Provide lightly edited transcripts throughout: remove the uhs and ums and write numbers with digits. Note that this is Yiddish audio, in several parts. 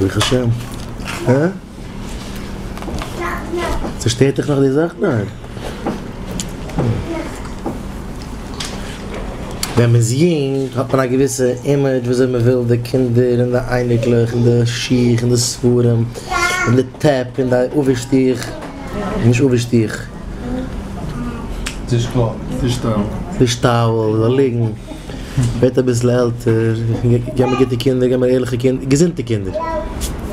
ברוך השם. הא? ס'שטערט דיך נאך די זאך? ניין. ווען מ'איז יונג האט מען א געוויסע image וויאזוי מ'וויל די קינדער און די אייניקלעך און די שיך און די ספרים און די טעפ און די אווערשטיך, נישט אווערשטיך. טיש cloth, טיש towel. טיש towel זאל ליגן. ווערט אביסל עלטער, געב מיר גוטע קינדער, געב מיר ערליכע קינדער, געזונטע קינדער,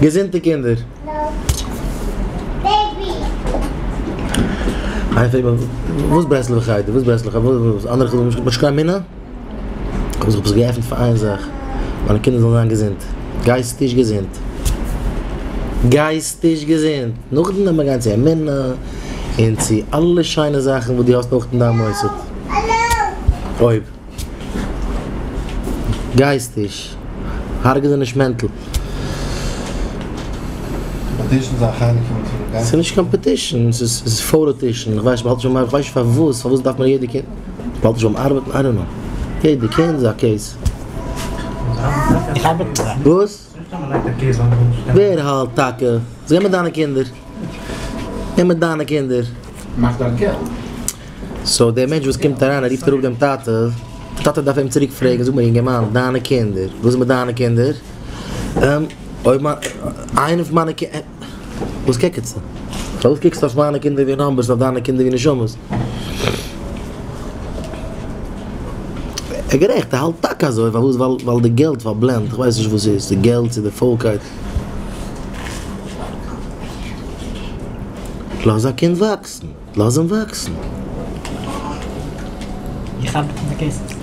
געזונטע קינדער. איינער פרעגט מיך, וואס ברסלב'ע חדר, וואס ברסלב'ע חדר, וואס, אנדערע חדרים, נישט קיין אמונה? איך האב זיך עפעס געעפנט פאר איין זאך, מיינע קינדער זאלן זיין געזונט, גייסטיש געזונט, גייסטיש געזונט, נאכדעם וועט מען גיין צו אמונה און צו אלע שיינע זאכן וואס דו האסט אויך אין דיין מוסד. אויב גייסטיש, הרג'ע זיי נישט mental. Competition איז א חלק פון גייסטיש. ס'איז נישט competition, ס'איז פאליטישן, איך ווייס נישט פארוואס, פארוואס דארף מען יעדע קינד, מ'האלט נישט ביים ארבעטן, I don't know, יעדע קינד איז א case. איך ארבעט מיט זיי. וואס? ווער האלט טאקע? זיי מיט דיינע קינדער. גיי מיט דיינע קינדער. מאך דיין געלט. So דער מענטש וואס קומט אריין ער רופט אראפ דעם טאטע, דער טאטע דארף אים צוריק פרעגן, זאג מיר אינגערמאן, דיינע קינדער, וואס איז מיט דיינע קינדער? אויב מיין, איינע פון מיינע קינדער, וואס קעקעצטו? פארוואס קוקסטו אויף מיינע קינדער ווי numbers און אויף דיינע קינדער ווי נשמות? ער איז גערעכט, ער האלט טאקע אזוי, פארוואס? ווייל די געלט פארבלענדט, איך ווייס נישט וואס ס'איז, די געלט צו די פוילקייט. לאז א קינד וואקסן, לאז אים וואקסן. איך ארבעט מיט די cases.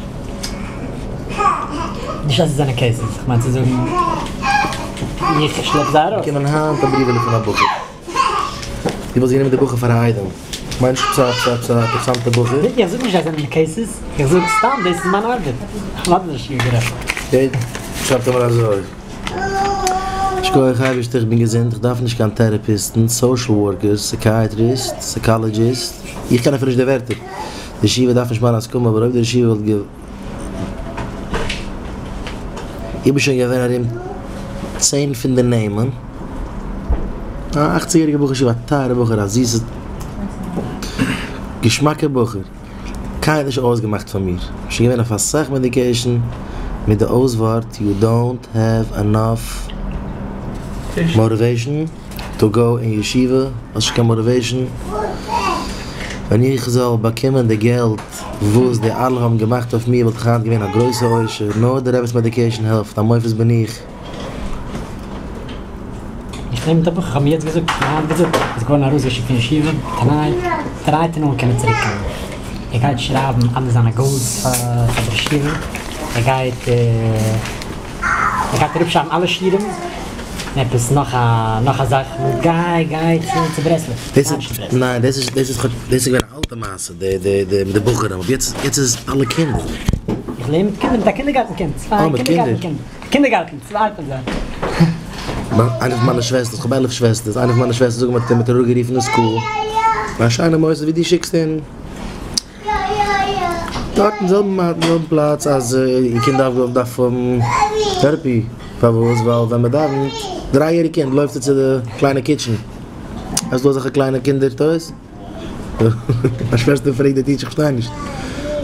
נישט אז עס זענען cases, איך מיין צו זאגן איך שלעפ זיי ארויס. באקומען היינט א בריוועלע פון א בחור. דו וואלסט גענומען די בחור פאר א איידעם? כ'מיין נישט עפעס א עפעס א אינטערעסאנטע בחור. איך זאג נישט זיי זענען cases, איך זאג סתם דאס איז מיין ארבעט. אוודאי נישט גערעכט. שרייבט ער מיר אזוי. שכוח אייבערשטער איך בין געזונט, איך דארף נישט קיין טערעפיסטן, social workers, psychiatrist, psychologist, איך קען אפילו נישט די ווערטער, די ישיבה דארף נישט מיין הסכמה, אבער אויב די ישיבה וואלט גע. איך בין שוין געווען ארום צען פון די נעמען, א אכציג יעריגע בחור ישיבה, א טייערע בחור, א זיסע געשמאקע בחור. קיינער האט נישט אויסגעמאכט פאר מיר, שוין געווען אויף אסאך medication מיט די אויסווארט you don't have enough motivation to go אין ישיבה, האסט נישט קיין motivation, ווען איך זאל באקומען די געלט וואס די אלע האבן געמאכט אויף מיר וואלט איך היינט געווען א גרויסע עושר, נאר די רבי'ס medication העלפט, א מופת בין איך. איך נעם מיט א בחור, איך האב מיר יעצט געזאגט, איך האב היינט געזאגט, ער איז געווארן ארויסגעשיקט פון ישיבה, תנאי, דריי תנאים קען ער צוריק קומען, ער גייט שרייבן אלע זיינע goals פאר די ישיבה, ער גייט ער גייט אראפשרייבן אלע שיעורים, און עפעס נאך א נאך א זאך, נו גיי גיי צו צו ברסלב, דאס איז ניין דאס איז דאס איז דאס איז געווען א אלטע מעשה די די די מיט די בחורים אבער יעצט יעצט איז אלע קינדער. איך לערן מיט קינדער מיט א קינדערגארטן קינד, צוויי קינדערגארטן קינד. קינדערגארטן, צוויי פון זיי. איינע פון מיינע שוועסטערס, איך האב 11 שוועסטערס, איינע פון מיינע שוועסטערס זאגן מ'האט מ'האט אראפגערופן אין school, א שיינע מוסד ווי דו שיקסט אין, דארט אין זעלבן זעלבן פלאץ אז איר קינד דארף דארף האבן therapy, פארוואס? ווייל ווען מ'דאווענט, דריי יעריג קינד לויפט ער צו די קליינע kitchen, אז דא אזעלכע קליינע קינדער toys. מיין שוועסטער פרעגט די teacher איך פארשטיי נישט,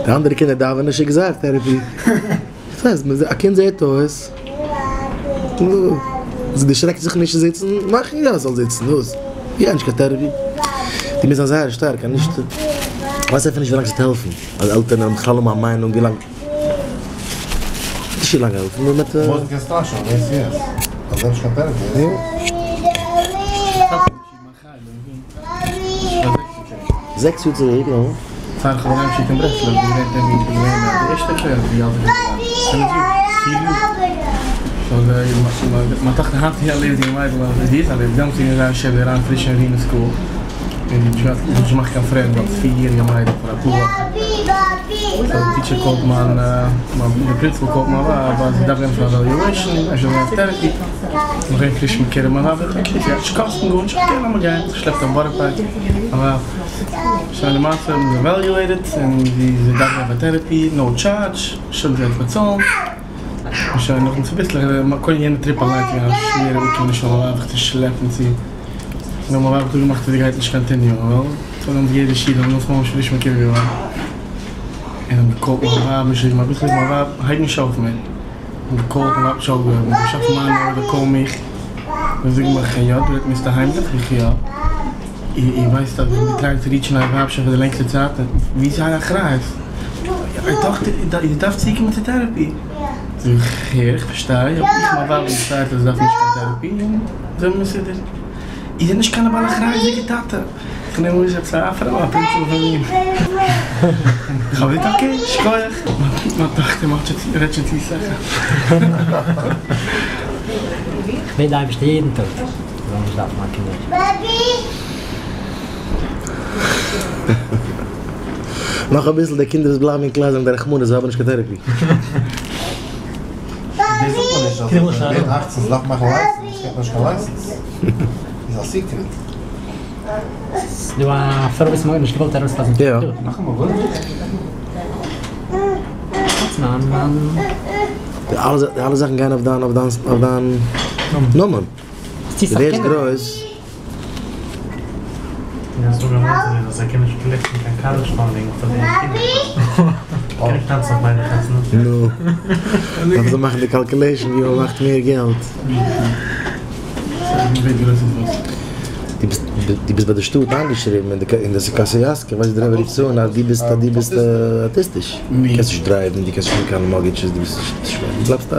די אנדערע קינדער דאווענען שיק זיי אויף therapy, וואס הייסט א קינד זעט אויס זי דערשרעקט זיך נישט צו זיצן, מאך איר יא זאל זיצן, וואס? גיי נישט קיין therapy, דו מוזט זיין זייער שטארק אז נישט, ווייסט אפילו נישט ווילאנג ס'וועט העלפן, אז עלטערן האבן בכלל האבן א מיינונג ווילאנג, נישט ווי לאנג העלפן, נאר מיט. וואס קענסטו טאשן, ווער ס'איז, אז זיי האבן נישט קיין therapy. זעקס יאר צוריק, נו. פאר איך האב אריינגעשיקט אין ברסלב איז געווען טערמין איז געווען די ערשטע קלעס ווי אלט איך בין געווען פינף יאר פיר יאר סאו די מיין טאכטער היינט איז א לעבעדיגע מיידל אז זי איז א לעבעדיגע דעמאלטס איז געווען זייער שווער אריין פריש אין ווינער school און זי האט נישט געמאכט קיין friend אלס פיר יעריגע מיידל פאר אפאר וואכן so די teacher call ט מיין די principal call ט מיין ווייב אז זי דארף גיין פאר evaluation אפשר זאל זי גיין אויף therapy. נאך געווען פריש מקורב מיין ווייב זאגט okay ס'גייט נישט קאסטן גארנישט okay לאמיר גיין זי שלעפט אויף בארא פארק מיין ווייב שיינע מעשה מ'איז evaluated און זי זי דארף גיין פאר therapy no charge שוין זי גייט באצאלן. און שוין נאכדעם צוביסלעך קודם יענע trip אליינס איז געווען א שווערע אפקומעניש פאר מיין ווייב זיך צו שלעפן צו נאר מיין ווייב האט אפגעמאכט אז זי גייט נישט continue ען ווייל ס'האט אונז יעדע שיעור האבן אונז ממש פריש מקובל געווארן און האבן געקאלט מיין ווייב און געשריגן אביסל איז מיין ווייב הייב נישט אויף מער האבן געקאלט מיין ווייב האט נישט אויפגעהויבן געשאפן מיין נומער קאל מיך און זאגן מיך יא דו רעדט מיסטער היימליך איך יא איר ווייסט אז איך בין try ען צו reach ן אייער ווייב שוין פאר די לענגסטע צייט און ווי איז אייער אחריות? אייער טאכטער איר דארפט צוקומען צו therapy. זאג איך הער איך פארשטיי אבער איך מיין ווייב האבן געשטייערט אז זי דארף נישט קיין therapy און זיי האבן מסודר. איר זענט נישט קיין בעל אחריות'דיגע טאטע. איך נעם אן עפעס א פרוי א פינטל פון מיר. איך האב געזאגט okay שכוח. מיין טאכטער מאכט שוין רעדט שוין צו סאך. איך בעט די אייבערשטער יעדן טאג איך זאל נישט דארפן מיין קינדער. נאך אביסל די קינדער וואס בלייבן אין קלאס זענען די רחמנות זיי האבן נישט קיין therapy. דאס זאגט מען נישט אז ווען מען ווערט אכצן דארף מען מאכן license, קען מען נישט קיין license, איז א secret. ס'דא א פרוי וואס מ'האט נישט געוואלט ארויסלאזן פון שטאט. נאכאמאל וואס? די אלע זאכן גייען אויף דיין אויף דיין אויף דיין נאמען. דו ווערסט גרויס. נו. דארף זיי מאכן די calculation ווי מ'מאכט מער געלט. דו ביסט ביי די שטאט איינגעשריבן אין די קאסיאסקע, ווייסט די רבי רופט צו אן אז דו ביסט אז דו ביסט אוטיסטיש, דו קענסט נישט drive ן, דו קענסט נישט האבן קיין mortgages, דו ביסט נישט שווער, דו בלייבסט א.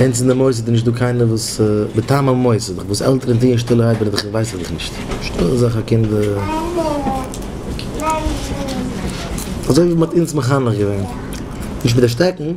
אונז אין די מוסד איז נישט דא קיינער וואס מטעם המוסד, וואס עלטערן טוען שטילערהייט בין איך ווייס איך נישט, נישטא אזעלכע קינדער. אזוי ווי מען האט אונז מחנך געווען, נישט מיט די שטעקן.